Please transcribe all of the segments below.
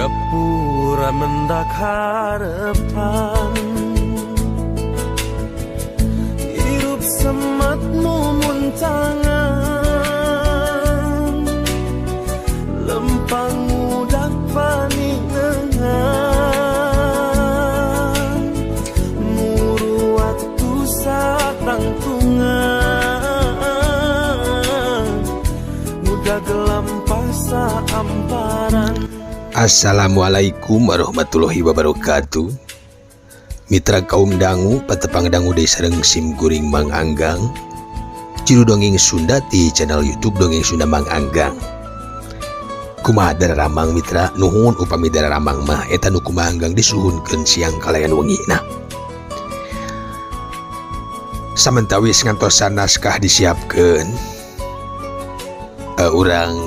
Gapura mendak harapan, hirup semat mumuntangan, lempang udak paninengan, muru waktu satangtungan, muda gelampah saamparan. Assalamualaikum warahmatullahi wabarakatuh. Mitra kaum dangu patepang dangu deui sareng sim kuring Mang Anggang. Ciru dongeng Sunda di channel YouTube Dongeng Sunda Mang Anggang. Kumaha dararamang mitra, nuhun upami dararamang mah eta nu kumaha Anggang disuhunkeun siang kalayan wengi. Nah, samentawis ngantosan naskah disiapkeun, urang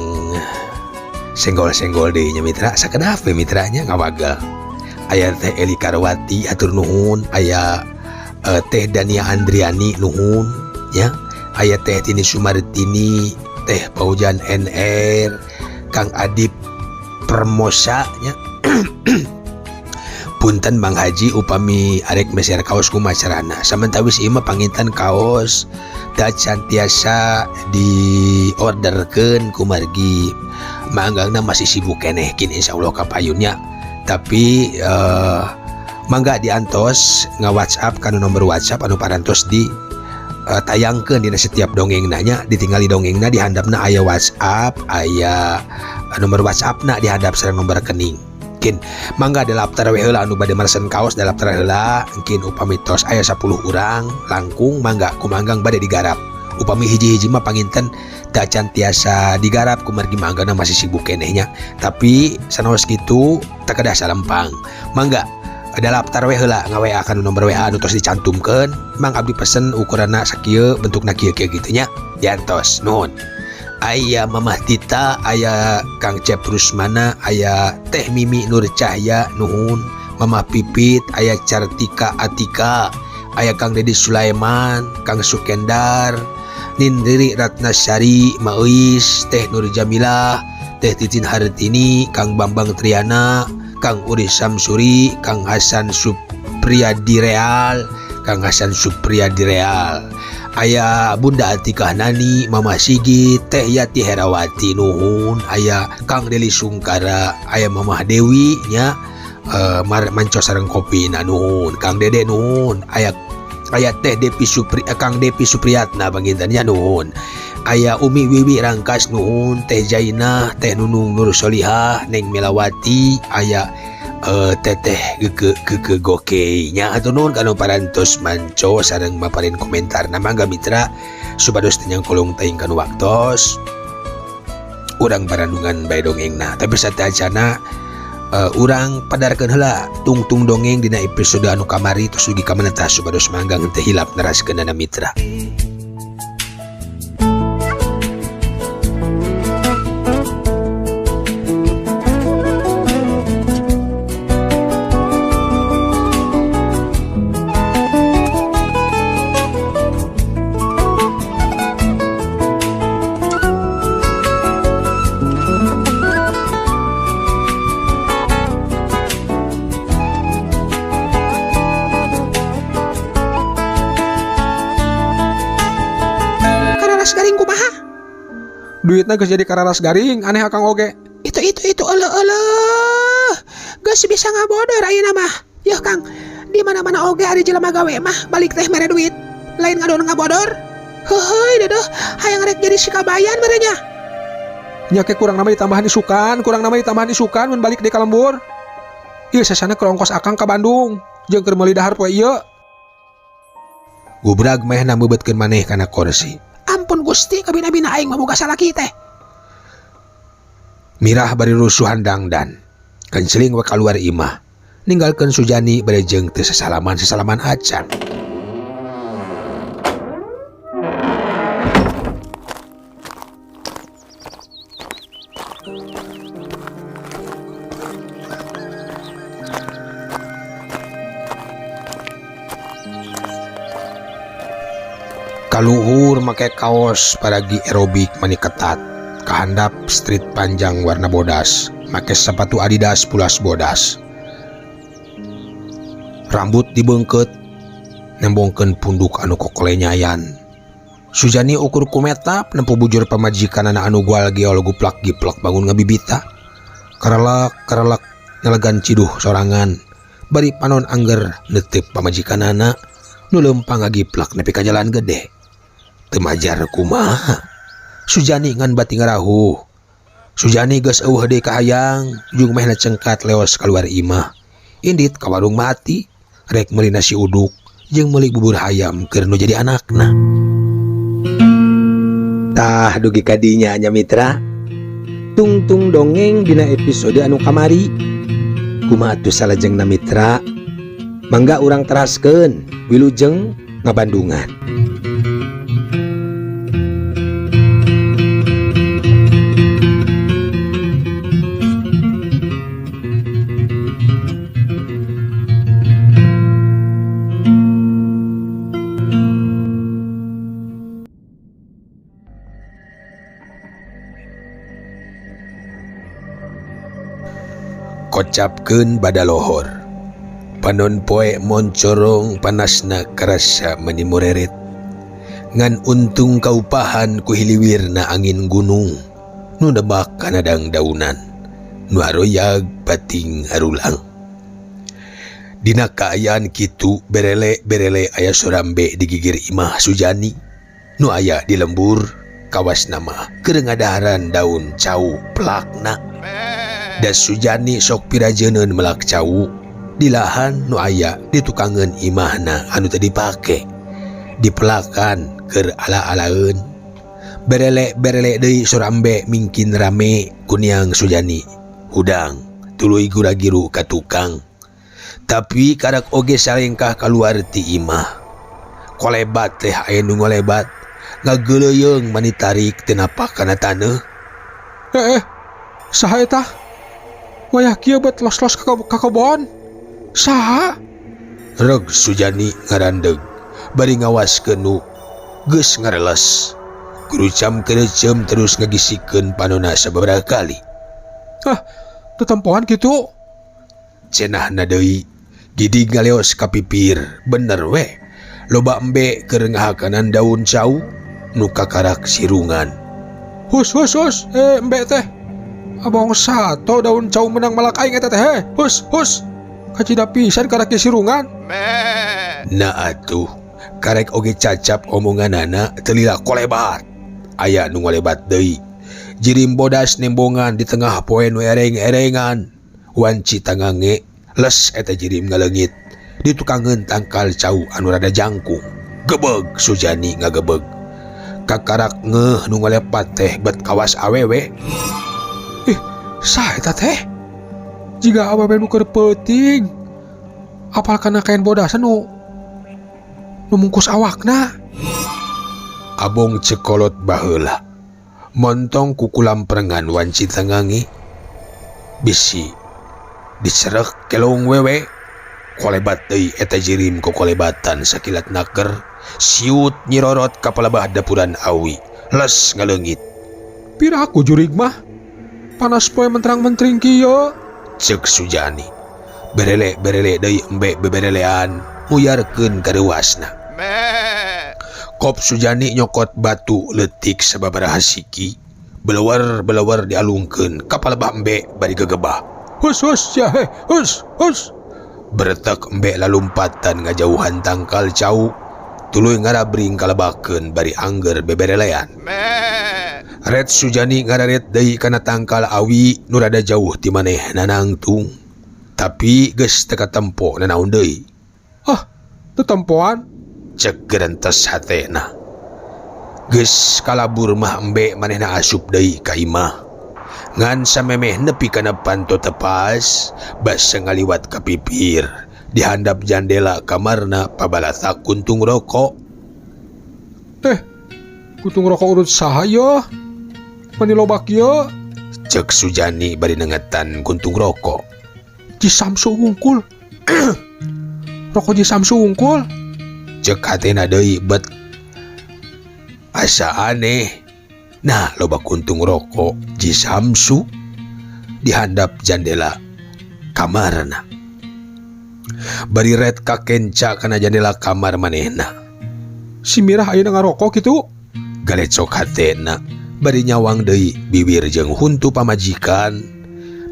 senggol-senggol deui nya mitra, sakedap we mitranya ngawagal. Aya Teh Eli Karwati atur nuhun, aya Teh Dania Andriani nuhun ya, aya Teh Tini Sumartini, Teh Paujan NR, Kang Adip Permosa nya. Punten Bang Haji upami arek meser kaos kumacarana. Samentawis ieu mah panginten kaos dacan tiasa diorderkeun kumargi manggangna masih sibuk keneh kin insyaallah kapayunnya. Tapi mangga diantos nga-WhatsApp kana nomor WhatsApp anu parantos di tayangkeun dina setiap dongeng nanya, ditinggali dongengna di handapna aya WhatsApp, aya nomor WhatsAppna di handap sareng nomor rekening. Kin mangga daftar we heula anu bade mesen kaos, daftar heula engkin upami tos aya 10 urang langkung mangga kumanggang bade digarap. Upami hiji-hiji mah panginten dacan tiasa digarap kumargi manggana masih sibuk keneh nya. Tapi sanaos kitu teu kedah salempang. Mangga daftar we heula nga-WA kana nomor WA anu tos dicantumkeun. Mang abdi pesen ukuranna sakieu bentukna kieu-kieu kitu nya. Diantos nuhun. Aya Mamah Tita, aya Kang Cep Rusmana, aya Teh Mimi Nur Cahya nuhun, Mamah Pipit, aya Cartika Atika, aya Kang Dedi Sulaiman, Kang Sukendar, Nindiri Ratnasari, Mauis, Teh Nur Jamilah, Teh Titin Hartini, Kang Bambang Triana, Kang Uri Samsuri, Kang Hasan Supriyadi Real, Kang Hasan Supriyadi Real, aya Bunda Atikah Nani, Mama Sigit, Teh Yati Herawati nuhun, aya Kang Deli Sungkara, aya Mamah Dewi nya, manco sareng kopi na nuhun, Kang Dede nuhun, aya Teh Depi Supri, Kang Depi Supriyatna panginten nya nuhun, aya Umi Wiwi Rangkas nuhun, Teh Jainah, Teh Nunung Nur Solihah, Neng Melawati, aya Teteh gege goke nya atuh nuhun kanu parantos manco sareng maparin komentar. Nah mangga mitra supados teu nyangkolong teuing kanu waktos urang barandungan bae dongengna. Tapi sateuacanna urang padarkeun heula tungtung dongeng dina episode anu kamari tos dugi ka mana tah supados manggang teu hilap neraskeunana mitra. Garing kumaha? Duitna geus jadi kararas garing, aneh akang oge. Itu eleuh eleuh. Geus bisa ngabodor ayeuna mah. Yeuh Kang, di mana-mana oge ari jelema gawe mah balik teh mere duit. Lain ngadon ngabodor. Heuheuy dedeh, hayang rek jadi si kabayan merenya. Nya ke kurang nama ditambahan isukan, kurang nama ditambahan isukan mun balik di ka lembur. Ieu sasana keur ongkos akang ka Bandung, jeung keur meuli dahar poe ieu. Gubrag mehna meubeutkeun maneh kana kursi. Ampun Gusti, kabina-bina aing mah boga salaki teh. Mirah bari rusuhan dangdan. Kenceling we kaluar imah. Ninggalkeun Sujani bari jeung teu sasalaman-sasalaman acan. Kaluhur make kaos paragi aerobik mani ketat, kahandap street panjang warna bodas. Make sepatu Adidas pulas bodas. Rambut dibeungkeut nembongkeun punduk anu kokolenyayan. Sujani ukur kumetap nempo bujur pamajikanana anu gual geol guplak giplak bangun ngabibita. Karelek karelek nyelegan ciduh sorangan. Bari panon angger neuteup pamajikanana nu leumpang ngagiplak nepi ka jalan gede. Teu majar kumaha. Sujani ngan bati ngarahuh. Sujani geus eueuh deui kahayang jeung mehna cengkat leos kaluar imah. Indit ka warung Mati rek meuli nasi uduk jeung meuli bubur hayam keur nu jadi anakna. Tah dugi ka dinya nya mitra. Tungtung dongeng dina episode anu kamari. Kumaha atuh salajengna mitra? Mangga urang teraskeun wilujeng ngabandungan. Kocapkeun badalohor. Panon poe moncorong panasna karasa meni mureret. Ngan untung kaupahan ku hiliwirna angin gunung nu nebak kana dangdaunan nu aroyag pating arulang. Dina kaayaan kitu berele-berele aya sorambe di gigir imah Sujani nu aya di lembur kawas nama keur ngadaharan daun cau pelakna. Da Sujani sok pirajeunkeun melak cau di lahan nu aya di tukangeun imahna anu teu dipake. Dipelakan keur ala-alaeun. Berele-berele deui sorambe mingkin rame kuniang Sujani. Hudang tuluy gura-giru ka tukang. Tapi karak oge salengkah kaluar ti imah. Kolebat teh aya nu ngolebat. Ngageuleuyeung mani tarik teu napak kana taneuh. Saha eta? Wayah kieu bet los-los ka kebon. Saha? Reg Sujani ngarandeg bari ngawaskeun nu geus ngareles. Kurucam kerecem terus ngagisikeun panona sababaraha kali. Ah, tetempohan kitu. Cenahna deui, gidig ngaleos ka pipir, bener we. Loba embe keur ngahakanan daun cau nu kakarak sirungan. Hus hus hus, embe teh. Abong sato daun cau menang malak aing eta teh. Hus hus. Kacida pisan karek sirungan. Nah atuh, karek oge cacap omonganana teu lila kolebat. Aya nu ngolebat deui. Jirim bodas nembongan di tengah poe nu ereng-erengan. Wanci tangange les eta jirim ngaleungit. Di tukangeun tangkal cau anu rada jangkung. Gebeg Sujani ngagebeg. Kakarak ngeuh nu ngolepat teh bet kawas awewe. Ih, saha eta teh? Jiga awewe nu keur peuting. Apal kana kain bodasan nu mungkus awakna. Abong cekolot baheula. Montong kukulam perengan wanci tengangi. Bisi dicerek kelong wewe. Kolebat deui eta jirim kokolebatan sakilat naker. Siut nyirorot ka palebah dapuran awi. Les ngaleungit. Piraku jurig mah. Panas poe menterang-mentering kieu. Ceuk Sujani. Berele-berele deui embe beberelean muyarkeun kareuwasna. Kop Sujani nyokot batu leutik sababaraha siki. Belewar-belewar dialungkeun ka palebah embe bari gegebah. Hus hus ya he, hus hus. Beretek embe lalumpatan ngajauhan tangkal cau. Tuluy ngarabring kalebakeun bari angger beberelean. Red Sujani ngararet deui kana tangkal awi nu rada jauh ti manehna nangtung. Tapi geus teu katempo nanaon deui. Ah, tetempoan? Cek gerentes hatena. Geus kalabur mah embe manehna asup deui ka imah. Ngan samemeh nepi kana panto tepas, basa ngaliwat ka pipir. Dihandap jandela kamarna pabalatak kuntung rokok. Kuntung rokok urut saha yeuh? Mani loba kieu? Cek Sujani bari nengetan kuntung rokok. Ji Samsu wungkul. Rokok Ji Samsu wungkul. Cek hatena deui bet asa aneh. Nah, loba kuntung rokok Ji Samsu. Di handap jandela kamarna. Bari ret kakenca kana jandela kamar manehna. Si Mirah ayeuna ngarokok kitu? Galecok hatena bari nyawang deui bibir jeung huntu pamajikan.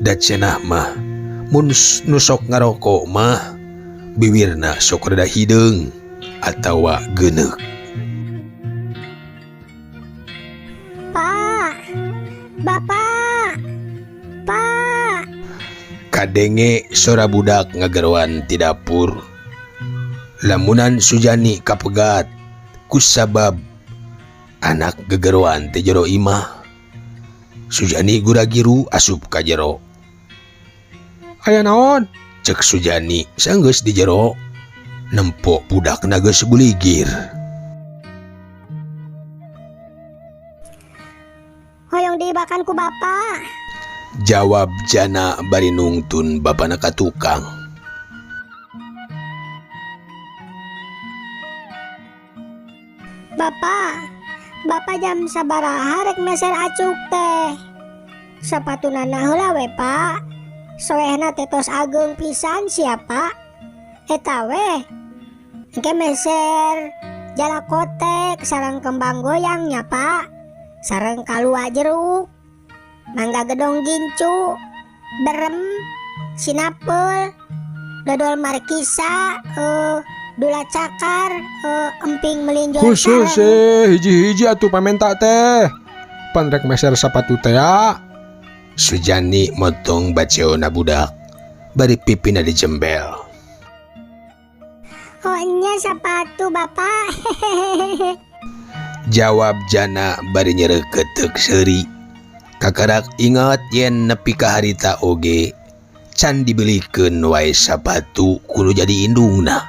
Da cenah mah mun nu sok ngarokok mah biwirna sok rada hideung atawa geuneuk. Pak, Bapak, Pak. Kadenge sora budak ngageroan ti dapur. Lamunan Sujani kapegat kusabab anak gegeroan ti jero imah. Sujani gura-giru asup ka jero. Aya naon? Cek Sujani sanggeus di jero nempo budakna geus guligir. Hoyong dibakan ku bapa. Jawab Jana bari nungtun bapana ka tukang. Bapak, bapak jam sabaraha rek meser acuk teh? Sapatunana heula we, Pak. Soehna teh tos ageung pisan siapa? Eta we. Engke meser jalakotek sareng kembang goyang nya, Pak. Sareng kalua jeruk, mangga gedong gincu, berem, sinapel, dodol markisa, dula cakar, emping melinjo Khusus sareng. Hiji-hiji atuh pamenta teh. Pan rek meser sapatu teh ya. Sujani motong baceona budak bari pipina dijembel. Oh nya sapatu bapak. Jawab Jana bari nyereketek seuri. Kakarak ingat yen nepi ka harita oge can dibelikeun wae sapatu kudu jadi indungna.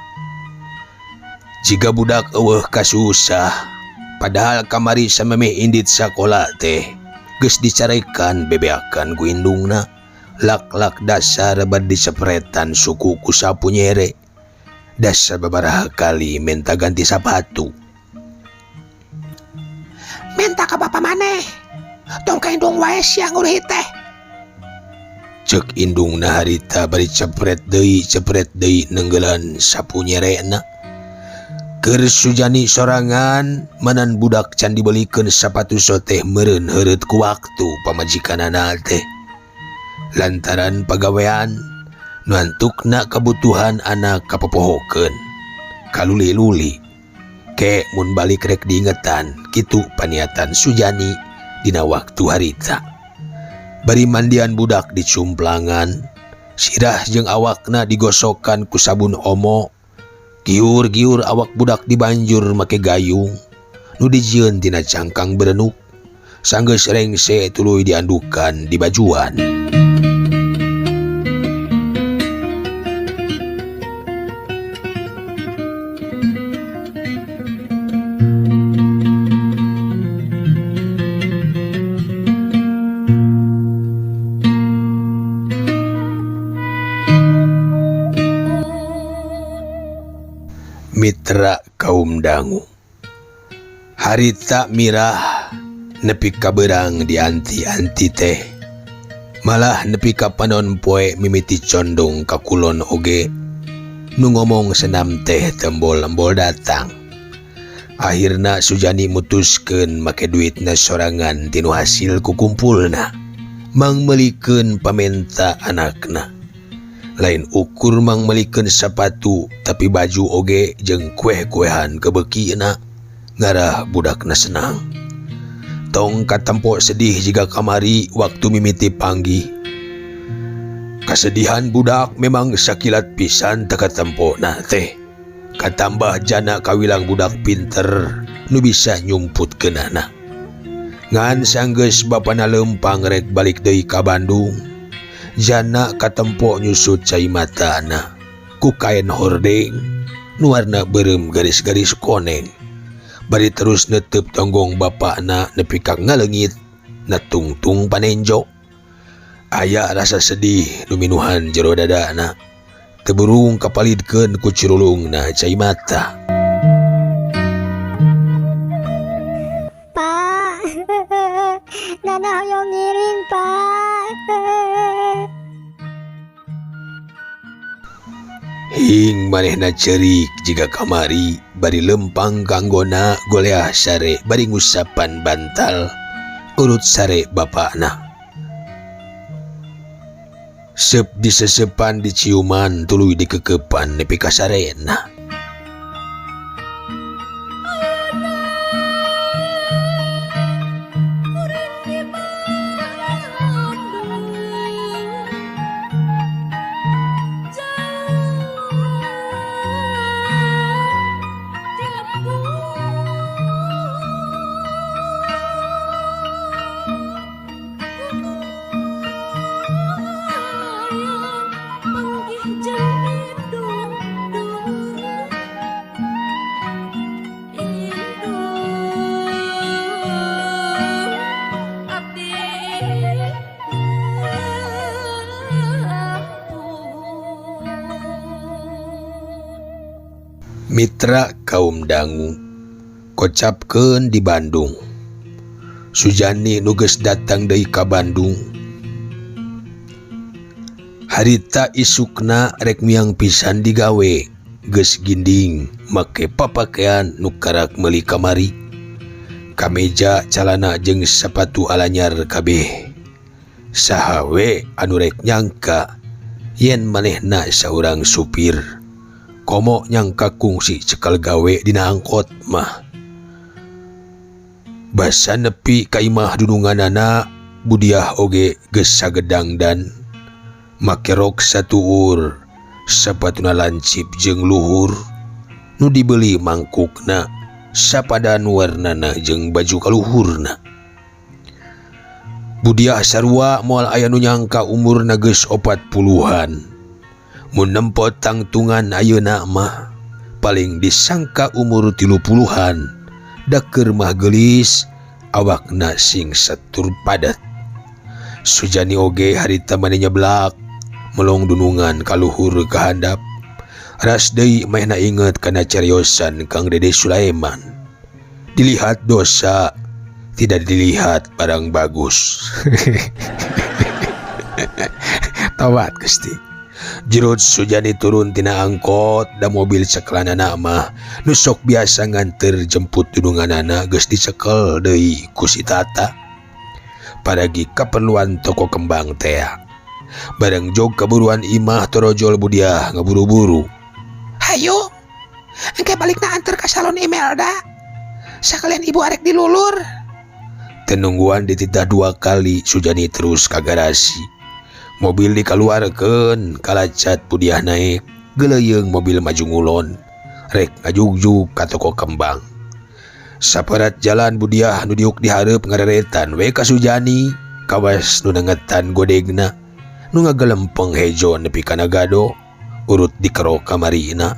Jika budak eueuh kasusah, padahal kamari samemeh indit sakola teh geus dicarekan bebeakan ku indungna. Lak-lak dasar bad disepretan suku ku sapu nyere. Dasar babaraha kali menta ganti sapatu. Menta ka bapa maneh. Tong ka indung wae sia nguruhi teh. Cek indungna harita bari cepret deui nenggelan sapu nyerena. Keur Sujani sorangan manan budak can dibelikeun sapatu soteh meureun heureut ku waktu pamajikanana teh. Lantaran pagawean nu antukna kabutuhan anak kapopohokeun. Kaluli-luli ke mun balik rek diingetan kitu paniatan Sujani dina waktu harita. Bari mandian budak dicumplangan, sirah jeung awakna digosokan ku sabun omo. Giur-giur awak budak dibanjur make gayung nu dijieun tina cangkang berenuk. Sanggeus rengse tuluy diandukan di bajuan. Mitra kaum dangu. Harita mirah nepi ka beurang di anti-anti teh. Malah nepi ka panon poe mimiti condong ka kulon oge. Nu ngomong senam teh tembol-embol datang. Akhirna Sujani mutuskeun make duitna sorangan tinu hasil kukumpulna. Mangmelikeun pamenta anakna. Lain ukur mangmelikeun sapatu tapi baju oge jeung kueh-kuehan kebekina ngarah budakna senang. Tong katempo sedih jiga kamari waktu mimiti panggih. Kasedihan budak memang sakilat pisan teu katempona teh. Katambah jana kawilang budak pinter nu bisa nyumput keunana. Ngan sanggeus bapana leumpang rek balik deui ka Bandung. Jana katempo nyusut cai matana ku kain hordeng nu warna beureum garis-garis koneng. Bari terus netep tonggong bapakna nepi ka ngaleungit na tungtung panenjo. Aya rasa sedih nu minuhan jero dadana. Teu burung kapalidkeun ku cirulungna cai mata. Pak, Nana hoyong ngiring, Pak. Hing manehna cerik jiga kamari bari lempang kanggona goleah sare bari ngusapan bantal urut sare bapakna. Sep disesepan diciuman tuluy dikekepan nepi ka sarena. Mitra kaum dangu kocapkeun di Bandung. Sujani nu geus datang deui ka Bandung. Harita isukna rek miang pisan digawe, geus ginding make papakean nu karak meuli kamari. Kameja, calana jeung sapatu alanyar kabeh. Saha we anu rek nyangka yen manehna saurang supir. Komo nyangka kungsi cekal gawe dina angkot mah. Basa nepi ka imah dununganana Budiah oge geus sagedang dan make rok satuur, sapatuna lancip jeung luhur, nu dibeli mangkukna sapadan warnana jeung baju kaluhurna. Budiah sarua moal aya nu nyangka umurna geus 40-an. Mun nempo tangtungan ayeuna mah paling disangka umur 30-an. Daker mah geulis, awakna sing setur padat. Sujani oge harita mane nyeblak, melong dunungan kaluhur ka handap. Ras deui manehna inget kana cariosan Kang Dede Sulaiman. Dilihat dosa, tidak dilihat barang bagus. Tawat Gusti. Jerut Sujani turun tina angkot da mobil cekelanana mah nu sok biasa nganter jemput dununganana geus dicekel deui ku si Tata. Paragi kaperluan toko kembang tea. Bareng jog kaburuan imah torojol Budiah ngaburu-buru. Hayu, engke balikna anter ka salon Imelda. Sakalian ibu arek dilulur. Tenungguan dititah 2 kali Sujani terus ka garasi. Mobil dikaluarkeun, kalacat Budiah naik, geleuyeung mobil maju ngulon, rek ngajugjug ka toko kembang. Saparat jalan Budiah nu diuk dihareup ngareretan we ka Sujani, kawas nu nengetan godegna, nu ngagelempeng hejo nepi kana gado, urut dikerok kamarina,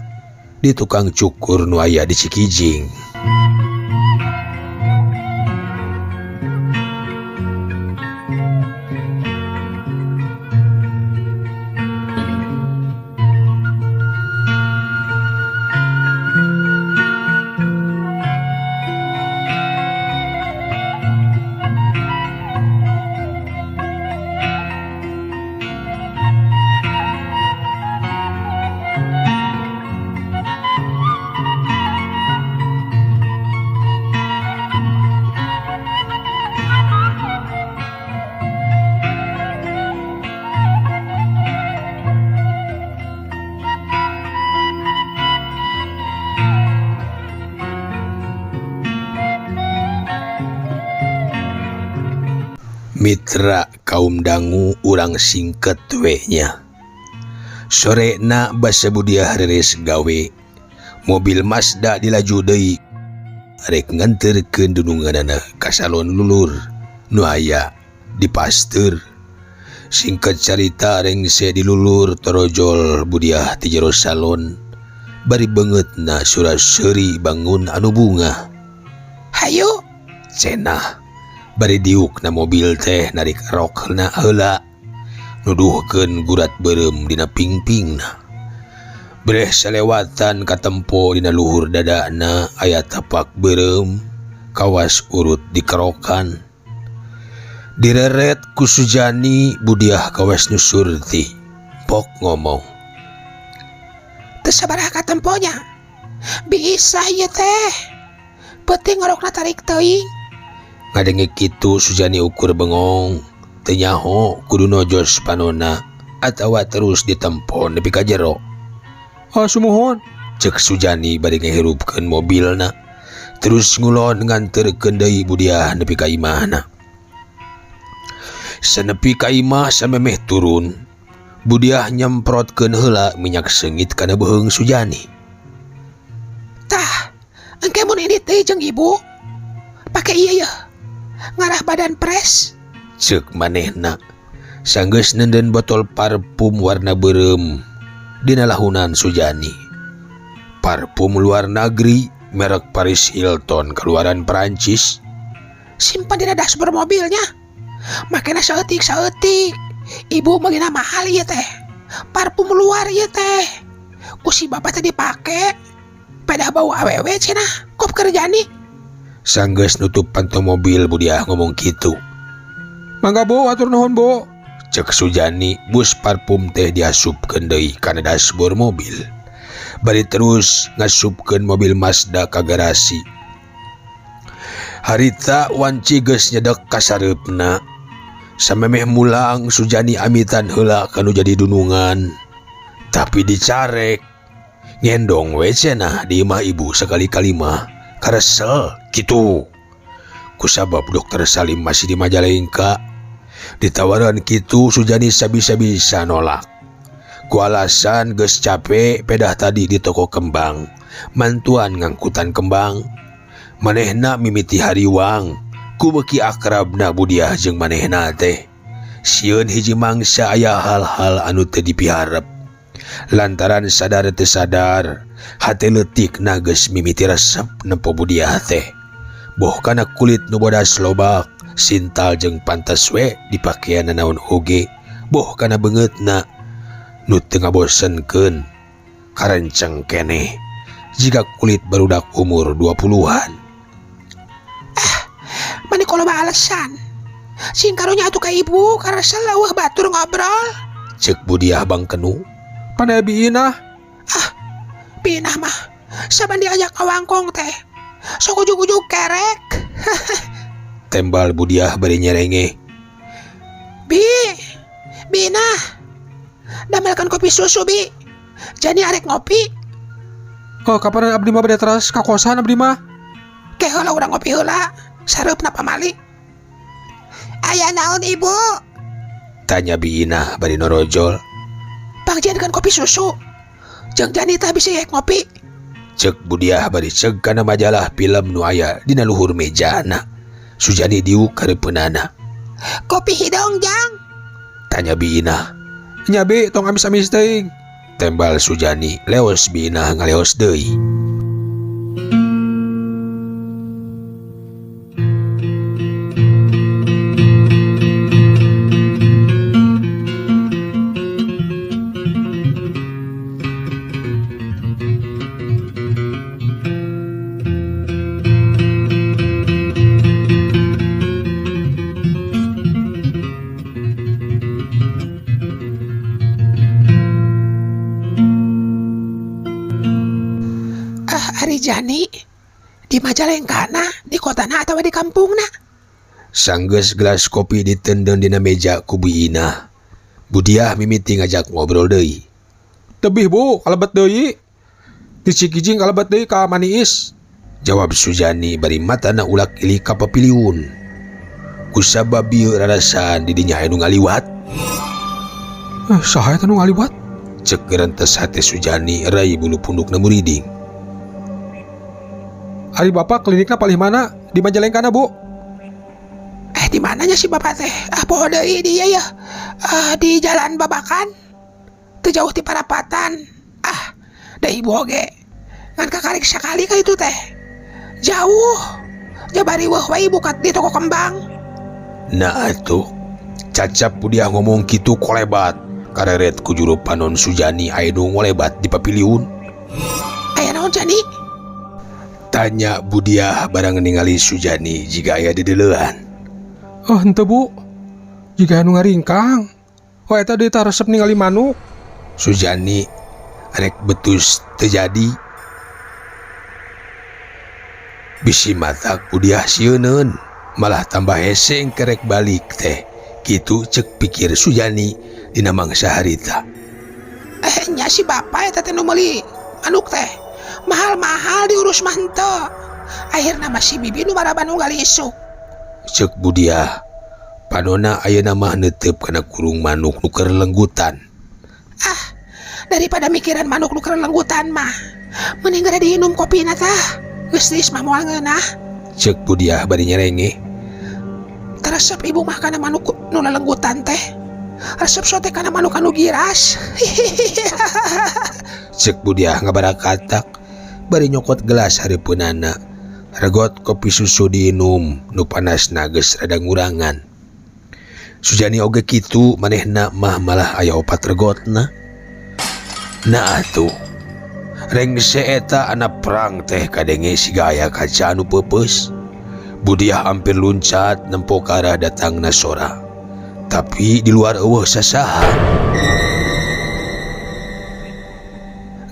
di tukang cukur nu aya di Cikijing. Mitra kaum dangu urang singket we nya. Sorena basa Budiah reres gawe. Mobil Mazda dilaju deui rek nganterkeun dununganana ka salon lulur nu aya di Pasteur. Singkat carita rengse dilulur torojol Budiah ti jero salon. Bari beungeutna sura-seuri bangun anu bungah. Hayu cenah. Bari diuk na mobil teh narik rokna heula nuduhkeun gurat beureum dina pingpingna. Breh salewatan katempo dina luhur dadana aya tapak beureum kawas urut dikerokan. Direret ku Sujani Budiah kawas nu surti pok ngomong. Teu sabaraha katemponya. Bisa ieu teh. Peuting ngorokna tarik teuing. Ngadenge kitu Sujani ukur bengong. Teu nyaho kudu nojos panona atawa terus ditempo nepi ka jero. Ah, sumuhun. Cek Sujani bari ngahirupkeun mobilna. Terus ngulon nganterkeun deui Budiah nepi ka imahna. Sanepi ka imah samemeh turun, Budiah nyemprotkeun heula minyak seungit kana beuheung Sujani. Tah, engke mun ini teh jeung ibu pake ieu yeuh. Ngarah badan pres. Cek manehna. Sanggeus neundeun botol parfum warna beureum dina lahunan Sujani. Parfum luar negeri merek Paris Hilton keluaran Perancis. Simpan dina dashboard mobilnya. Makena saeutik-saeutik. Ibu meulina mahal ieu teh. Parfum luar ieu teh. Ku si bapak teh dipake. Pedah bau awewe cenah. Kop keur Jani. Sanggeus nutup panto mobil Budiah ngomong kitu. Mangga Bu, atur nuhun Bu. Cek Sujani bus parfum teh diasupkeun deui kana dashboard mobil. Bari terus ngasupkeun mobil Mazda ka garasi. Harita wanci geus nyedek ka sareupna. Samemeh mulang Sujani amitan heula kanu jadi dunungan. Tapi dicarek. Ngendong we cenah di imah ibu sekali-kali mah karesel kitu. Kusabab Dokter Salim masih di Majalengka. Ditawaran kitu Sujani sabisa-bisa nolak. Ku alasan geus capek pedah tadi di toko kembang, mantuan ngangkutan kembang. Manehna mimiti hariwang, ku beuki akrabna Budiah jeung manehna teh. Sieun hiji mangsa aya hal-hal anu teu dipiharep. Lantaran sadar teu sadar, hate leutikna geus mimiti resep nempo Budiah teh. Boh kana kulit nu bodas lobak, sintal jeung pantes we dipakean nanaon oge, boh kana beungeutna nu teu ngabosenkeun karenceng keneh jika kulit barudak umur 20-an. Mani koloba alasan. Sing karunya atuh ka ibu karesel eueuh batur ngobrol. Cek Budiah bangkenu. Pan aya Bi Inah. Ah, Bi Inah mah saban diajak kawangkong teh sok ujug-ujug kerek. Tembal Budiah bari nyerenge. Bi, Bi Inah, damelkeun kopi susu Bi. Jani arek ngopi. Oh, kapan abdi mah bade teras ka kosan abdi mah? Ke heula urang ngopi heula. Sareupna pamali. Aya naon ibu? Tanya Bi Inah bari norojol. Pangjieunkeun kopi susu. Jeung Jani tah bisi rek ngopi. Cek Budiah bari ceg kana majalah film nu aya dina luhur mejana. Sujani diuk kareupeunana. Kopi hidung jang? Tanya Bi Inah. Nya Bi, tong amis-amis teuing. Tembal Sujani, leos Bi Inah ngaleos deui. Ah, Ari Jani di Majalengkana, di kotana atawa di kampungna? Sanggeus gelas kopi ditendeun dina meja ku Bi Inah. Budiah mimiti ngajak ngobrol deui. Tebih Bu, kalebet deui. Di Cikijing kalebet deui ka Maniis. Jawab Sujani bari matana ulak ilik ka papiliun. Kusabab bieu rarasaan di dinya aya nu ngaliwat. Saha eta nu ngaliwat? Cek gerentes hate Sujani rai bulu pundukna muriding. Ari bapak klinikna palih mana? Di Majalengkana Bu? Di mananya si bapak teh? Ah, poho deui dia ya. Ah, di Jalan Babakan. Teu jauh ti parapatan. Ah, da ibu oge. Ngan kakarik sakali ka itu teh. Jauh. Jabari weuh we ibu kat di toko kembang. Nah atuh. Cacap Budiah ngomong kitu kolebat. Kareret ku juru panon Sujani aya nu ngolebat di papiliun. Aya naon Jani? Tanya Budiah barang ningali Sujani jika aya di deuleuan. Oh, henteu Bu. Jiga anu ngaringkang. Oh, eta deui tah resep ningali manuk. Sujani Rek betus teu jadi. Bisi matak Budiah sieuneun malah tambah hese engke rek balik teh. Kitu cek pikir Sujani dina mangsa harita. Eh nya si bapak eta teh nu meuli manuk teh. Mahal-mahal diurus mah henteu. Akhirna mah si bibi nu maraban unggal isuk. Cek Budiah. Panona ayeuna mah neuteup kana kurung manuk nu keur lenggutan. Ah, daripada mikiran manuk nu keur lenggutan mah, mending geura diinum kopina tah. Geus tiis mah moal ngeunah. Cek Budiah bari nyerengeh. Teresep ibu mah kana manuk nu lelenggutan teh. Resep sote kana manuk anu giras. Cek Budiah ngabarakatak bari nyokot gelas hareupeunana. Regot kopi susu diinum nu panasna geus rada ngurangan. Sujani oge kitu manehna mah malah aya opat regotna. Nah atuh. Rengse eta anak perang teh kadenge siga aya kaca anu peupeus. Budiah hampir luncat nempo ka arah datangna sora. Tapi di luar eueuh sasaha.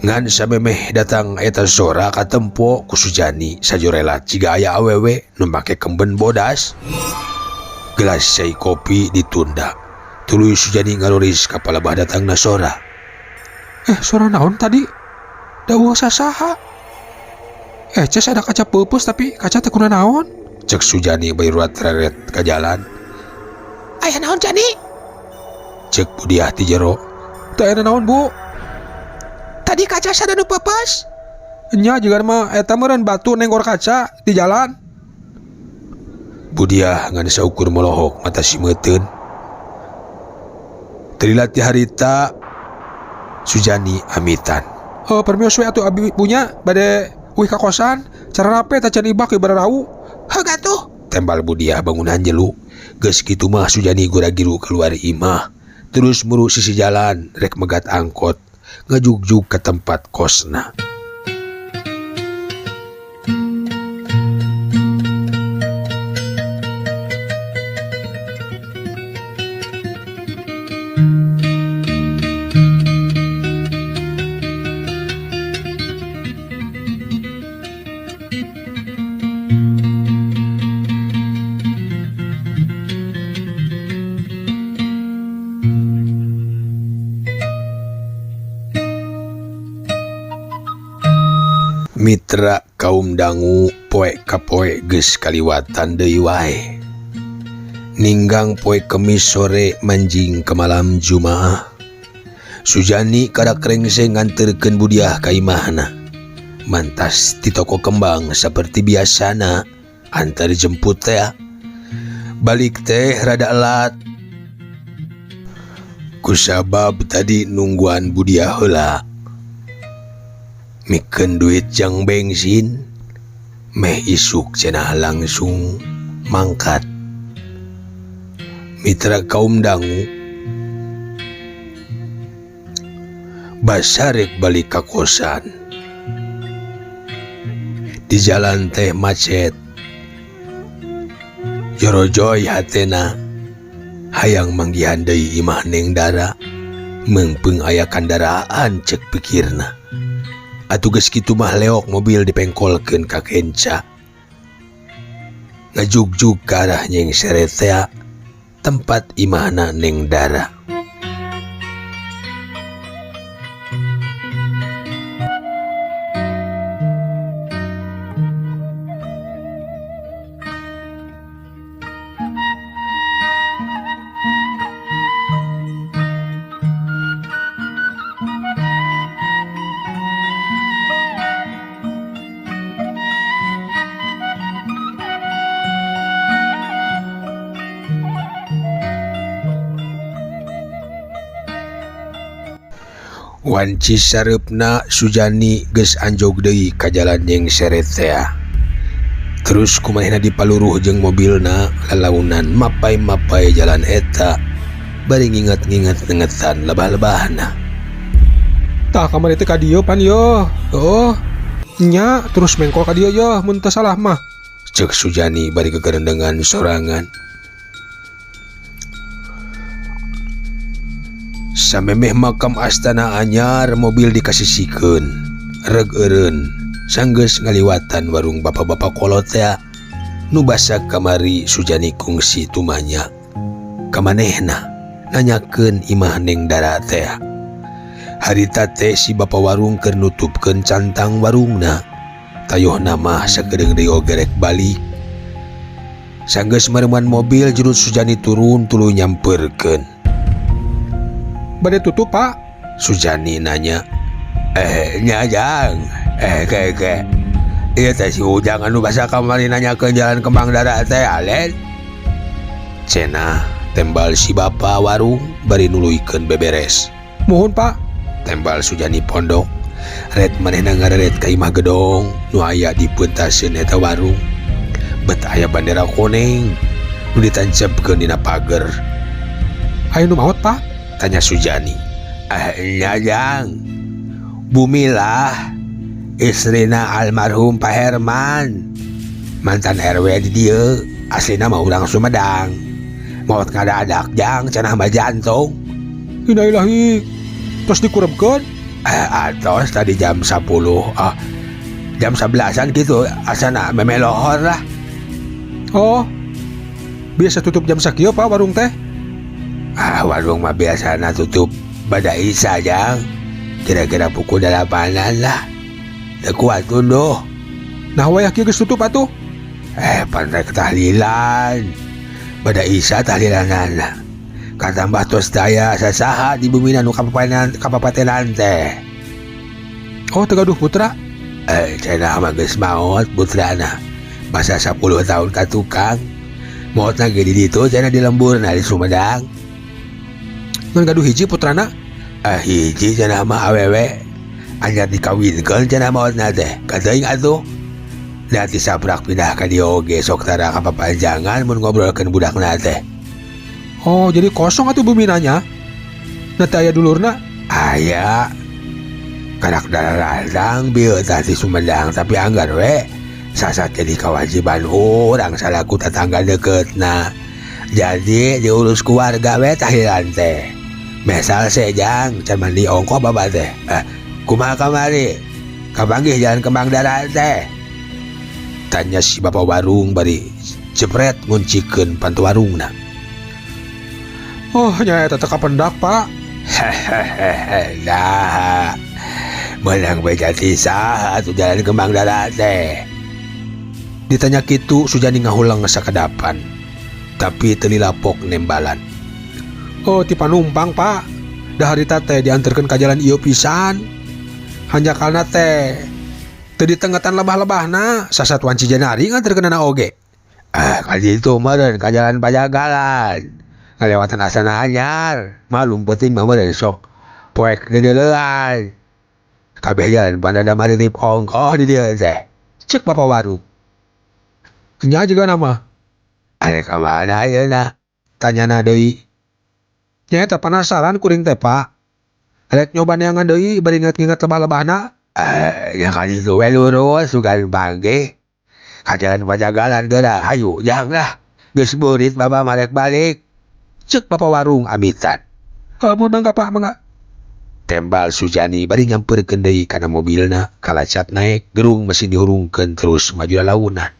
Ngan samemeh datang eta sora katempo ku Sujani sajorelat siga aya awewe nu make kemben bodas. Gelas cai kopi ditunda. Tuluy Sujani ngaroris ka palebah datangna sora. Sora naon tadi? Da eueuh sasaha. Ces ada kaca peupeus tapi kaca teh kuna naon? Cek Sujani bari ruat reret ka jalan. Aya naon Jani? Cek Budiah ti jero. Teu aya naon, Bu. Tadi kaca sada nu peupeus? Nya jiga mah eta meureun batu nenggor kaca di jalan. Budiah ngan saukur molohok mata simeuteun. Teu dilatih harita Sujani amitan. Permios we atuh abi punya bade uih ka kosan, cara rape tacan ibak ieu bararau. Heug atuh. Tembal Budiah bangunan jelu. Geus kitu mah Sujani gura-giru keluar imah. Terus muru sisi jalan rek megat angkot ngajugjug ka tempat kosna. Mitra kaum dangu poe ka poe geus kaliwatan deui wae. Ninggang poe Kemis sore manjing ke malam Jumaah. Sujani kadak rengse nganterkeun Budiah ka imahna. Mantas di toko kembang seperti biasana antar jemput teh. Balik teh rada elat. Kusabab tadi nungguan Budiah heula. Mikeun duit jang bensin, meh isuk cenah langsung mangkat. Mitra kaum dangu basarek balik ka kosan. Di jalan teh macet. Jorojoy hatena hayang manggihan deui imah Neng Dara, meungpeung aya kandaraan cek pikirna. Atuh geus kitu mah leok mobil dipengkolkeun ka kenca. Ngajugjug ka arah nyeng seretea tempat imahna Neng Dara. Wanci sareupna Sujani geus anjog deui ka jalan jeung seretea. Terus kumanehna dipaluruh jeung mobilna lalaunan mapai-mapai jalan eta bari nginget-nginget nengetan lebah-lebahna. Tah kamari teh ka dieu pan yeuh. Oh, nya terus mengkol ka dieu yeuh mun teu salah mah. Ceuk Sujani bari gegerendengan sorangan. Samemeh makam Astana Anyar mobil dikasisikeun reg eureun sanggeus ngaliwatan warung bapak-bapak kolot teh nu basa kamari Sujani kungsi tumanya ka manehna nanyakeun imah Neng Dara teh. Harita teh si bapak warung keur nutupkeun cantang warungna tayohna mah sakedeung deui oge rek balik. Sanggeus mareuman mobil jurut Sujani turun tuluy nyamperkeun. Bade tutup, Pak? Sujani nanya. Nya Jang. Ke ke. Ieu teh si Ujang anu basa kamari nanyakeun jalan Kembang Dara teh alen. Cenah tembal si bapa warung bari nuluykeun beberes. Muhun, Pak. Tembal Sujani pondok. Ret manehna ngareret ka imah gedong nu aya di peuntaseun eta warung. Bet aya bandera koneng nu ditancepkeun dina pager. Aya nu maot, Pak? Tanya Sujani. Nya Jang. Bumilah istrina almarhum Pak Herman, mantan RW di dieu, aslina mah urang Sumedang. Maot ngadadak Jang, cenah mah jantung. Innalillahi. Tos dikurebkeun? Atos tadi jam 10, jam 11-an gitu, asana memelohor lah. Oh. Biasa tutup jam sakieu, Pak, warung teh? Warung mah biasana tutup pada Isya, Jang. Kira-kira pukul 8-an lah. Teu kuat tunduh. Nah, wayah kieu geus tutup atuh. Pan rek tahlilan. Pada Isya tahlilanana. Katambah tos daya sasaha di bumi nu kapapatenan teh. Oh, teu gaduh putra? Cenah mah geus maot putrana. Masa 10 tahun ka tukang. Maotna ge di ditu cenah di lemburna di Sumedang. Ngan gaduh hiji putrana? Hiji cenah mah awewe. Anyar dikawinkeun cenah maotna teh. Kateuing atuh. Nanti sabrak pindah ka dieu oge sok tara kapapanjangan mun ngobrolkeun budakna teh. Oh, jadi kosong atuh buminanya? Nanti aya dulurna? Aya. Karak darah bieu tah di Sumedang tapi anggar we. Sasat jadi kewajiban urang salaku tetangga deketna. Jadi diurus keluarga we tahlilan teh. Mesal sejang can mandi ongkoh baba teh. Kumaha kamari? Kapanggih jalan Kembang Dara teh? Tanya si bapak warung bari jepret nguncikeun pantu warungna. Oh, nya eta teh kapendak, Pak. Hehehe, nah. Menang beja ti saha atuh jalan Kembang Dara teh? Ditanya kitu Sujani ngahulang sakadapan. Tapi teu lilapok nembalan. Oh, ti panumpang, Pak. Da harita teh dianterkeun ka jalan ieu pisan. Hanjakalna teh teu ditengetan lebah-lebahna, sasat wanci janari nganterkeunana oge. Ka ditu meureun ka jalan Pajagalan. Ngalewatan Astana Anyar. Malum penting mah meureun sok poek deudeulean. Kabeh jalan pandada maritip ongkoh di dieu teh. Ceuk bapak warung. Nya juga nama. Arek ka mana ayeuna? Tanyana deui. Nya eta penasaran kuring teh, Pak. Arek nyoba neangan deui bari nginget-nginget lebah-lebahna. Nya ka ditu we lurus sugan panggih. Ka jalan Pajagalan geura hayu jang lah. Geus burit baba marek balik. Ceuk bapak warung amitan. Mun mangga, Pak, mangga. Tembal Sujani bari nyamperkeun deui kana mobilna, kalacat naek, gerung mesin dihurungkeun terus maju lalaunan.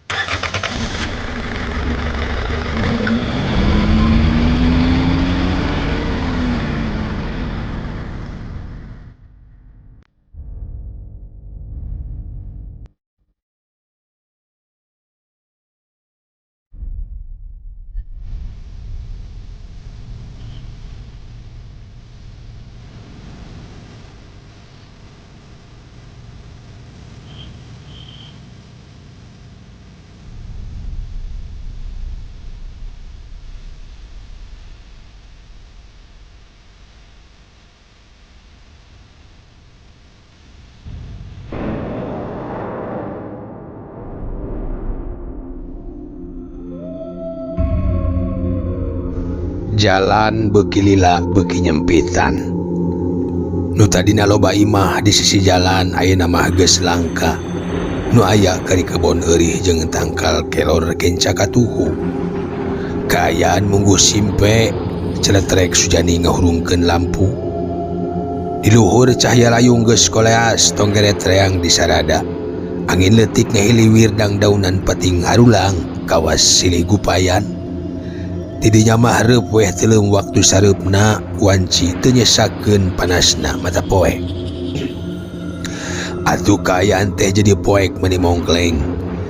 Jalan beuki lila beuki nyempitan. Nu tadina loba imah di sisi jalan ayeuna mah geus langka. Nu aya kari kebon eurih jeung tangkal kelor kenca katuhu. Kaayaan mungguh simpe, celetrek Sujani ngahurungkeun lampu. Di luhur cahya layung geus koleas tonggeret reang di sarada. Angin leutik ngahiliwir dangdaunan peting harulang kawas silih gupayan. Tidinya mah hareup weh teuleum waktu sareupna wanci teu nyesakeun panasna mata poe. Atuh kaayaan teh jadi poek meuni mongkleng.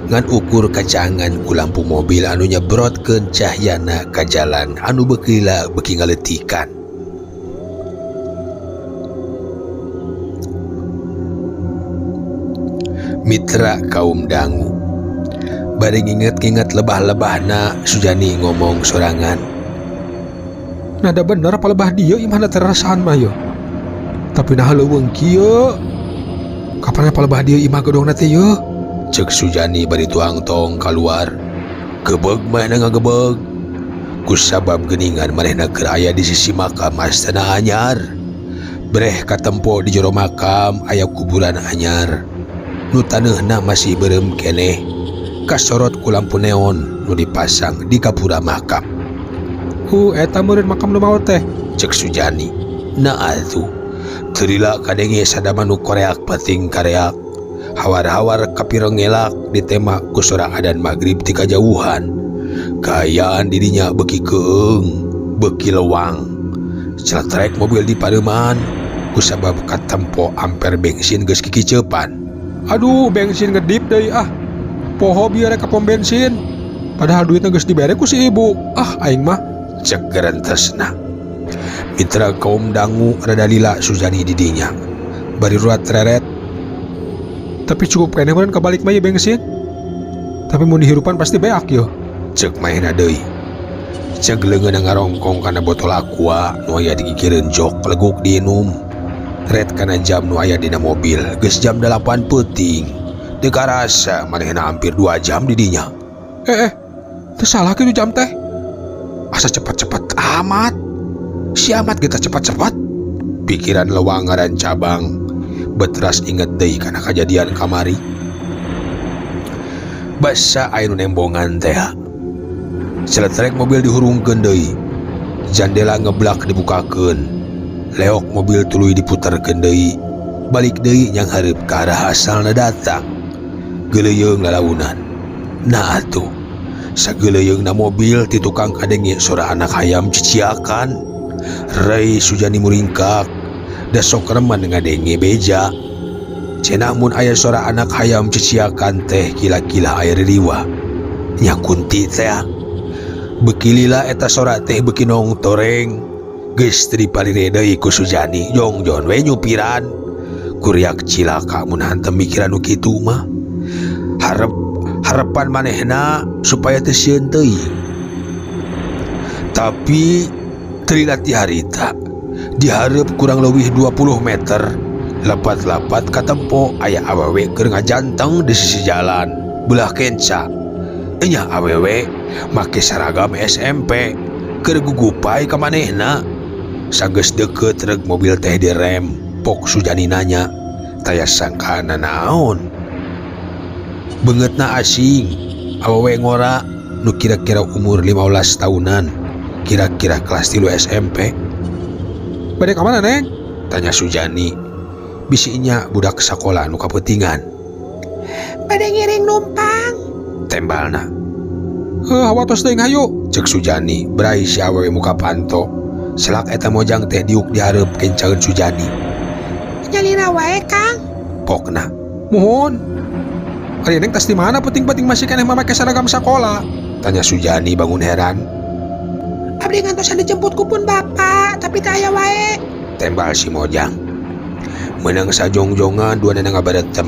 Ngan ukur kacangan ku lampu mobil anu nyebrotkeun cahyana ka jalan anu beuki lila beuki ngaleutikan. Mitra kaum dangu. Bari nginget-nginget lebah-lebahna Sujani ngomong sorangan. Nada bener apa lebah dia imahna terasaan mah yo. Tapi nah leuweung kieu. Kapan apa lebah dia imah gedongna teh yo? Cek Sujani bari tuang tong keluar. Gebeg manehna ngagebeg. Kusabab geuningan manehna keur aya di sisi makam astana anyar. Breh katempo di jero makam aya kuburan anyar. Nu taneuhna masih beureum keneh. Kasorot ku lampu neon nu dipasang di gapura makam. Eta meureun makam nu maot teh. Cek Sujani. Nah atuh. Teu lila kadenge sadama nu koreak pating kareak. Hawar-hawar kapireng ngelak ditema ku sora adan magrib ti kajauhan. Kaayaan didinya beuki keung, beuki lewang. Celetrek mobil di pareuman kusabab katempo amper bensin geus kikiceupan. Aduh, bensin ngedip deui ah. Poho bieu rek ka pom bensin. Padahal duitna geus dibere ku si ibu. Ah, aing mah cek gerentesna. Mitra kaum dangu rada lila Sujani didinya. Bari ruat reret. Tapi cukup keneh meureun kabalik mah ieu bensin. Tapi mun dihirupan pasti beak yo. Cek maena deui. Cek leungeunna ngarongkong kana botol aqua nu aya di gigireun jok leguk diinum. Ret kana jam nu aya dina mobil geus jam 8 peuting. Teu karasa manehna hampir 2 jam di dinya. Teu salah kitu jam teh. Asa cepat-cepat amat. Si amat kita cepat-cepat. Pikiran lewang ngaran cabang. Betras inget deui kana kajadian kamari. Basa aya nu nembongan teh. Celetrek mobil dihurungkeun deui. Jandela ngeblak dibukakeun. Leok mobil tuluy diputerkeun deui. Balik deui nyang hareup ka arah asalna datang. Geuleuyeung lalaunan. Nah atuh. Sageuleuyeungna mobil ti tukang kadenge sora anak hayam ciciakan. Rei Sujani muringkak. Da sok remen ngadenge beja. Cenah mun aya sora anak hayam ciciakan teh kila-kila aya ririwa. Nya kunti teh. Beuki lila eta sora teh beuki nongtoreng. Geus teu dipalire deui ku Sujani jongjon we nyupiran. Kuriak cilaka mun hantem mikiran nu kitu mah. Harapan manehna supaya teu sieun teuing. Tapi teu lila ti harita. Dihareup kurang leuwih 20 meter. Lepat-lepat katempo aya awewe keur ngajanteng di sisi jalan belah kenca. Enya awewe make saragam SMP keur gugupai ka manehna. Sageus deukeut reg mobil teh direm. Pok Sujani nanya, taya sangkana naon? Beungeutna asing, awewe ngora nu kira-kira umur 15 tahunan, kira-kira kelas 3 SMP. Bade ka mana, Neng? Tanya Sujani. Bisinya budak sakola nu kapeutingan. Bade ngiring numpang. Tembalna. Heuh, hawa tos teuing hayu. Cek Sujani, brai si awewe muka panto. Selak eta mojang teh diuk dihareup kencaeun Sujani. Nyalira wae, Kang. Pokna. Muhun. Ari Neng tas di mana penting-penting masih keneh make seragam sakola? Tanya Sujani bangun heran. Abdi ngantosan dijemput ku pun bapak, tapi teu aya wae. Tembal si mojang. Meunang sajongjongan dua nana ngabaretem.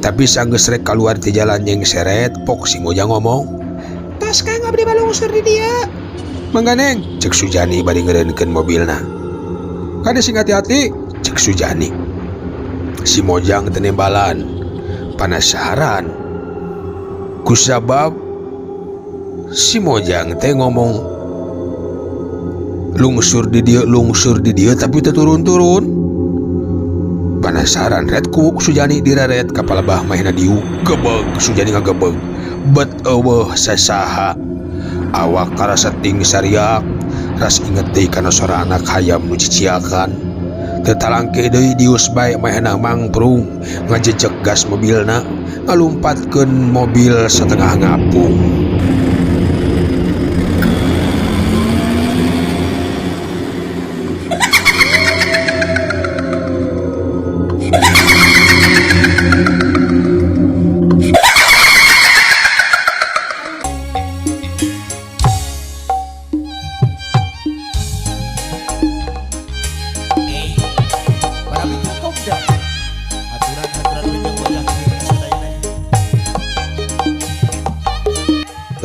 Tapi sanggeus rek kaluar ti jalan nyeng seret, pok si mojang ngomong. Tos Kang abdi balungsur di dieu. Mangga Neng, cek Sujani bari ngeureunkeun mobilna. Kade sing hati-hati, cek Sujani. Si mojang teu nembalan, panasaran. Kusabab si mojang teh ngomong lungsur di dieu, lungsur di dieu tapi teu turun-turun. Panasaran ret ku Sujani direret ka palebah mahna diuk. Gebeg Sujani ngagebeg. Bet eueuh sasaha. Awak karasa ting sariak. Ras inget deui kana sora anak hayam nu ciciakan. Teu talangkeh deui dius bae maehna mangprung ngajejeg gas mobilna ngalumpatkeun mobil satengah ngapung.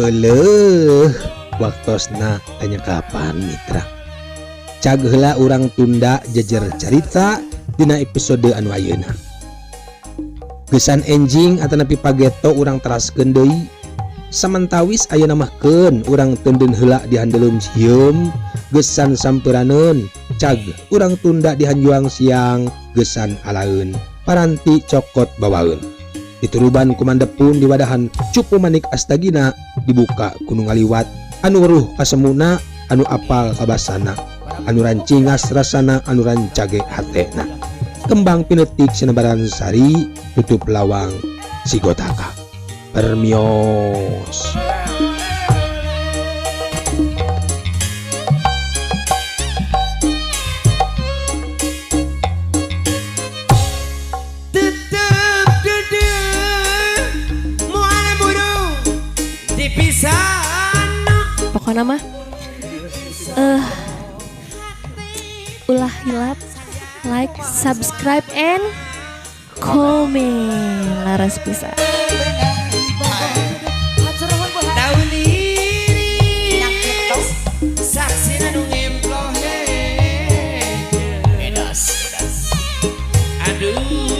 Eleuh, waktosna tanya kapan mitra. Cag heula urang tunda jejer carita dina episode anu ayeuna. Gesan enjing atanapi pageto urang teraskeun deui. Samantawis ayeuna mah keun urang teundeun heula di handeleum sieum, gesan sampuraneun. Cag urang tunda di hanjuang siang, gesan alaeun. Paranti cokot bawaeun. Dituruban kumandepun di wadahan cupu manik astagina dibuka kuno ngaliwat anu weruh kasemuna anu apal kabasana anu rancingas rasana anu rancage hatena kembang pinetik sinebaran sari tutup lawang sigotaka permios. Pokoknya mah ulah hilap like, subscribe, and comment. Laras pisan. Aduh.